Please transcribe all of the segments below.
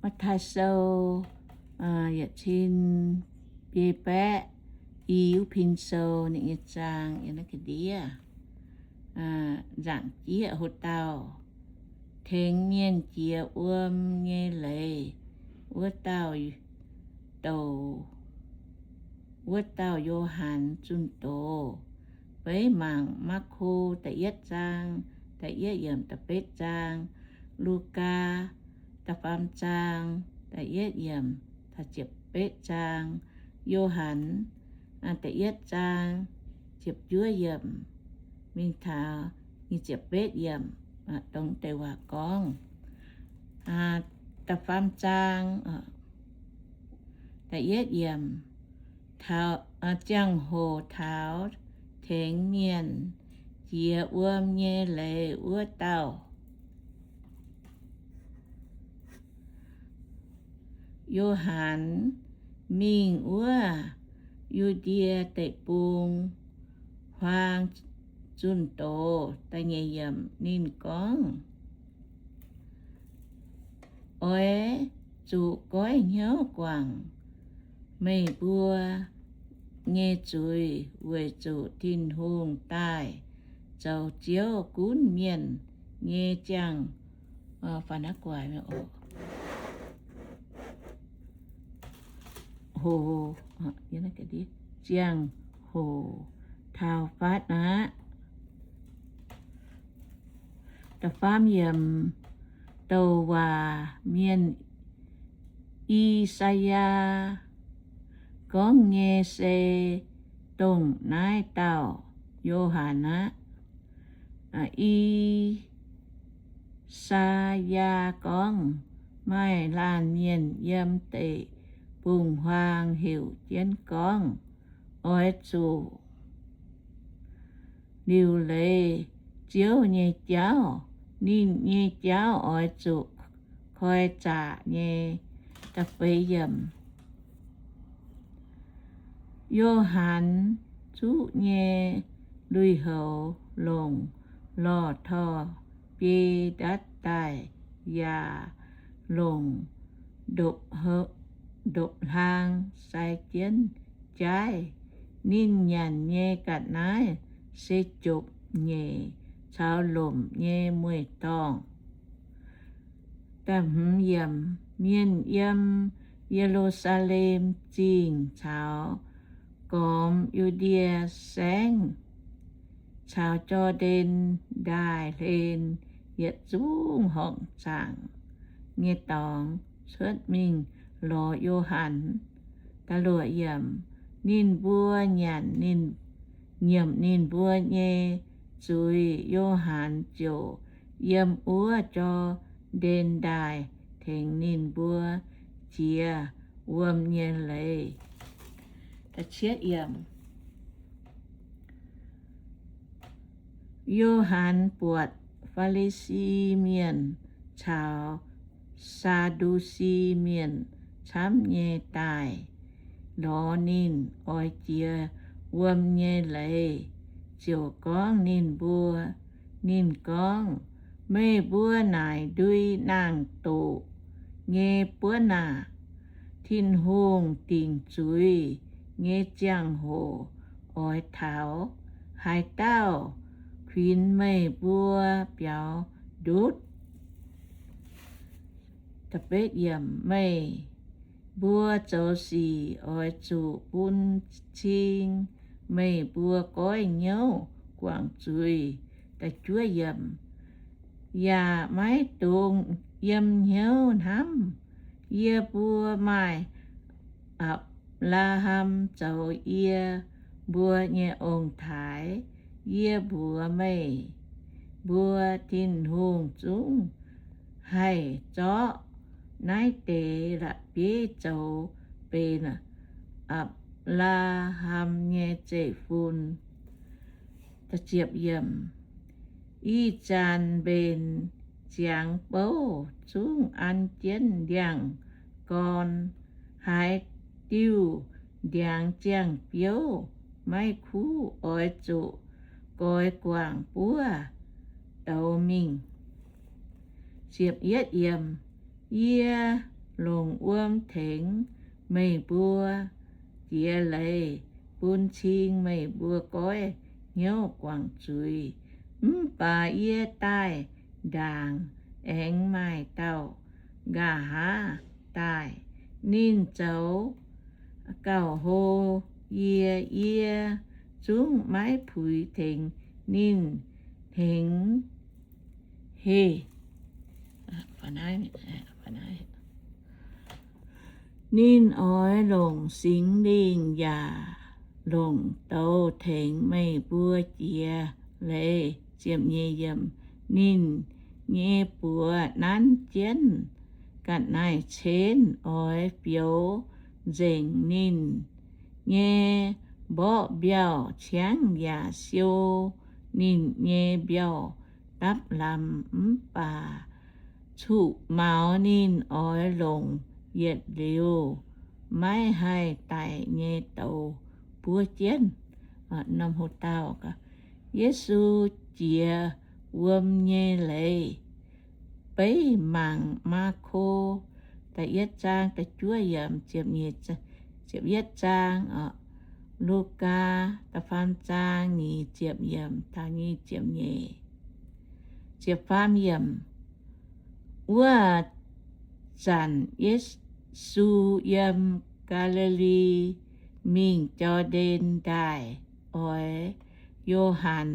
Matv^taai Sou yietc cin biei baeqv i wuov pin sou ninh nyei zaang yiem naaiv ga'ndiev. Nzaangc jieqv hoc dauh, tengx mienh jiex wuom nyei leiz wuov dauh douc, wuov dauh Yo^han zunh doz. Beiv mangc Maako da'yietv zaang, da'yietv yiemc da'betv zaang, Lugaa da'faam zaang, da'yietv yiemc da'ziepc betv zaang, Yo^han da'yietv zaang ziepc juov yiemc mingh taux nyic ziepc betv yiemc, dongh deix waac gorngv. Da'faam zaang, da'yietv yiemc, ziangh hoc taux tengx mienh jiex wuom nyei leiz wuov dauh Yo^han mingh wuov Yu^ndie Deic-Bung huaang zunh doz. Da'nyeic yiemc ninh gorngv, Oix zuqc goiv hnyouv guangc meih mbuo nyei zuiz, weic zuqc Tin-Hungh daaih zoux Ziouv gunv mienh nyei ziangh hoc, ziangh hoc taux fatv aqv. Da'faam yiemc, douc waac mienh I^saa^yaa gorngv nyei se dongh naaiv dauh Yo^han aqv. I^saa^yaa gorngv, Maaih laanh mienh yiem deic-bung-huaang heuc jienv gorngv, Oix zuqc liuc leiz Ziouv nyei jauv. Ninh nyei jauv oix zuqc koi zaqc nyei. Da'feix yiemc, Yo^han zuqv nyei lui-houx longc lorh torh biei ndatv daaih, yaac longc ndopv-hlaang sai jienv jaaiv. Ninh nyanc nyei ga'naaiv se jopc nyeic caux lomc nyei mueiz-dorngh. Da'hmz yiemc, mienh yiem Ye^lu^saa^lem Zingh caux gormx Yu^ndie Saengv caux Jor^ndaen Ndaaih hlen yietc zungv horngc zaangc nyei dorngx cuotv mingh lorz Yo^han. Da'luoqc yiemc, ninh mbuo nyanc ninh, nyiemc ninh mbuo nyei zuiz. Yo^han ziouc yiem wuov Jor^ndaen Ndaaih tengx ninh mbuo jiex wuom nyei leiz. Da'cietv yiemc, Yo^han buatc Faa^li^si Mienh caux Saa^ndu^si Mienh camv nyei daaih lorz ninh oix jiex wuom nyei leiz, ziouc gorngv ninh mbuo, ninh gorngv, Meih mbuo naaic ndui naang-doqc nyei buonv aah! Tin-Hungh dingc zuiz nyei ziangh hoc oix taux. Haaix dauh kuinx meih mbuo biaux ndutv? Meih mbuo zoux sic oix zuqc bun cing meih mbuo goiv hnyouv guangc zuiz. Yaac maiv dungx yiem hnyouv hnamv, yie mbuo maaih Apc^laa^ham zoux yie mbuo nyei ong-taaix. Yie mbuox meih mbuo, Tin-Hungh zungv haih zorqv naaiv deix la'bieiv zoux benx Apc^laa^ham nyei zeiv-fun. Ih zanc mbenc ziangx bouv zungv an jienv ndiangx-gorn. Haaix diuh ndiangx ziangh biouv maiv kuv, oix zuqc goix guangc buov douz mingh. Yie longc wuom tengx meih mbuo jiex leiz, bun cing meih mbuo goiv hnyouv guangc zuiz. Mv baac yie daaih ndaangc aengx maaih dauh nqa'haav daaih. Ninh zoux gauh hlo yie, yie zungv maiv puix tengx ninh hnengx heh. Ninh oix longc Singx Lingh yaac longc douz tengx meih mbuo jiex leiz. Ninh nyei buoz nanv jienv ga'naaiv-cen, oix fioux nzengc ninh nyei mborqv mbiauh ciangv yaac siou ninh nyei mbiauh dapv lamz. Mv baac cuqv-maux ninh oix longc yietc liuz maiv haih daic nyei douz buov jienv. Yesu jiex wuom nyei leiz. Beiv mangc Maako da'yietv zaang da'juov yiemc, ziepc yietv zaang, Lugaa da'faam zaang nyic ziepc yiemc taux nyic ziepc nyeic, ziepc faam yiemc. Wuov zanc Yesu yiem Gaa^li^li mingh Jor^ndaen Ndaaih, oix Yo^han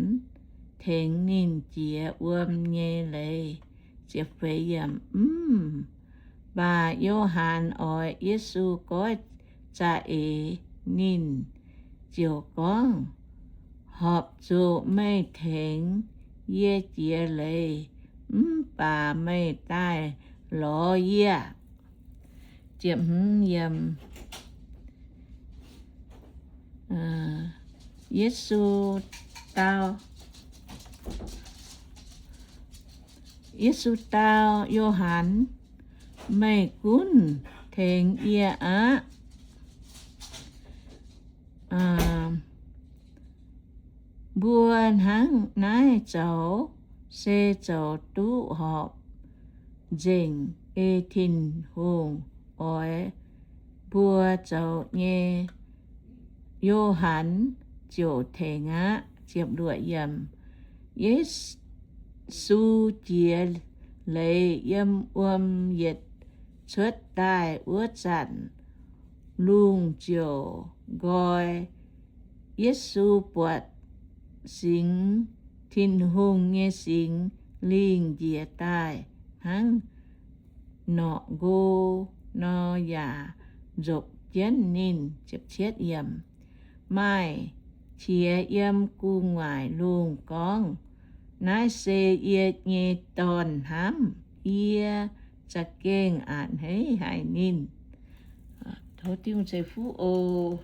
tengx ninh jiex wuom nyei leiz. Mv baac Yo^han oix Yesu goiv za'eix. Ninh ziouc gorngv, Horpc zuqc meih tengx yie jiex leiz, mv baac meih daaih lorz yie. Yesu dau, Yesu dau Yo^han, Meih gunv tengx yie aqv. Mbuo hnangv naaiv zoux se zoux duqv horpc nzengc ei Tin-Hungh oix mbuo zoux nyei. Yo^han ziouc tengx aqv. Yesu jiex leiz yiem wuom yietc cuotv daaih wuov zanc, lungh ziouc nqoi. Yesu buatc Singx, Tin-Hungh nyei Singx Lingh njiec daaih hnangv norqc nqo nor yaac nzopc jienv ninh. Maaih qiex yiem gu'nguaaic lungh gorngv, Naaiv se yie nyei Dorn hnamv. Yie za'gengh a'hneiv haic ninh. Tov Tin-Hungh ceix fuqv oc.